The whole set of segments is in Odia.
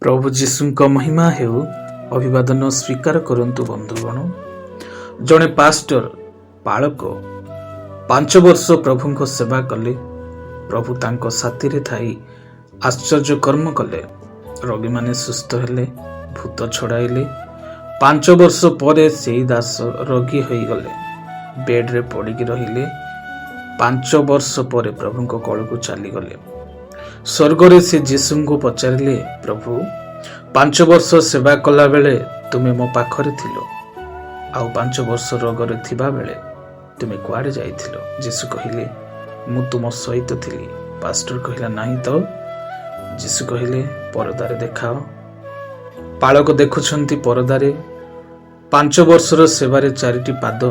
ପ୍ରଭୁ ଯୀଶୁଙ୍କ ମହିମା ହେଉ। ଅଭିବାଦନ ସ୍ୱୀକାର କରନ୍ତୁ ବନ୍ଧୁଗଣ। ଜଣେ ପାଷ୍ଟର, ପାଳକ, 5 ବର୍ଷ ପ୍ରଭୁଙ୍କ ସେବା କଲେ। ପ୍ରଭୁ ତାଙ୍କ ସାଥିରେ ଥାଇ ଆଶ୍ଚର୍ଯ୍ୟ କର୍ମ କଲେ। ରୋଗୀମାନେ ସୁସ୍ଥ ହେଲେ, ଭୂତ ଛଡ଼ାଇଲେ। 5 ବର୍ଷ ପରେ ସେଇ ଦାସ ରୋଗୀ ହୋଇଗଲେ, ବେଡ୍ରେ ପଡ଼ିକି ରହିଲେ। 5 ବର୍ଷ ପରେ ପ୍ରଭୁଙ୍କ କୋଳକୁ ଚାଲିଗଲେ। ସ୍ୱର୍ଗରେ ସେ ଯୀଶୁଙ୍କୁ ପଚାରିଲେ, "ପ୍ରଭୁ, 5 ବର୍ଷ ସେବା କଲାବେଳେ ତୁମେ ମୋ ପାଖରେ ଥିଲ, ଆଉ 5 ବର୍ଷ ରୋଗରେ ଥିବାବେଳେ ତୁମେ କୁଆଡ଼େ ଯାଇଥିଲ?" ଯୀଶୁ କହିଲେ, "ମୁଁ ତୁମ ସହିତ ଥିଲି।" ପାଷ୍ଟର କହିଲା, "ନାହିଁ ତ।" ଯୀଶୁ କହିଲେ, "ପରଦାରେ ଦେଖାଅ।" ପାଳକ ଦେଖୁଛନ୍ତି, ପରଦାରେ 5 ବର୍ଷର ସେବାରେ ଚାରିଟି ପାଦ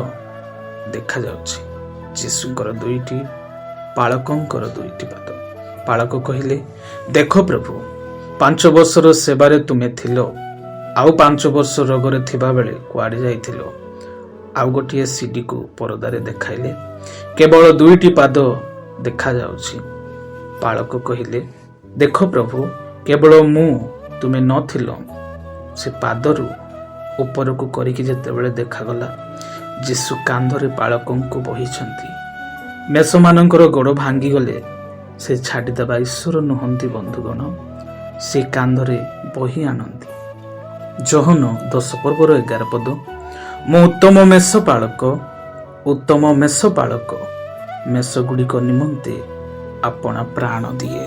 ଦେଖାଯାଉଛି। ଯୀଶୁଙ୍କର ଦୁଇଟି, ପାଳକଙ୍କର ଦୁଇଟି ପାଦ। ପାଳକ କହିଲେ, "ଦେଖ ପ୍ରଭୁ, 5 ବର୍ଷର ସେବାରେ ତୁମେ ଥିଲ, ଆଉ 5 ବର୍ଷ ରୋଗରେ ଥିବାବେଳେ କୁଆଡ଼େ ଯାଇଥିଲ?" ଆଉ ଗୋଟିଏ ସିଡିକୁ ପରଦାରେ ଦେଖାଇଲେ। କେବଳ ଦୁଇଟି ପାଦ ଦେଖାଯାଉଛି। ପାଳକ କହିଲେ, "ଦେଖ ପ୍ରଭୁ, କେବଳ ମୁଁ, ତୁମେ ନଥିଲ।" ସେ ପାଦରୁ ଉପରକୁ କରିକି ଯେତେବେଳେ ଦେଖାଗଲା, ଯୀଶୁ କାନ୍ଧରେ ପାଳକଙ୍କୁ ବହିଛନ୍ତି। ମେଷମାନଙ୍କର ଗୋଡ଼ ଭାଙ୍ଗିଗଲେ ସେ ଛାଡ଼ିଦେବା ଈଶ୍ୱର ନୁହନ୍ତି ବନ୍ଧୁଗଣ, ସେ କାନ୍ଧରେ ବହି ଆଣନ୍ତି। ଯୋହନ 10 ପର୍ବର 11 ପଦ, ମୁଁ ଉତ୍ତମ ମେଷ ପାଳକ। ଉତ୍ତମ ମେଷ ପାଳକ ମେଷଗୁଡ଼ିକ ନିମନ୍ତେ ଆପଣା ପ୍ରାଣ ଦିଏ।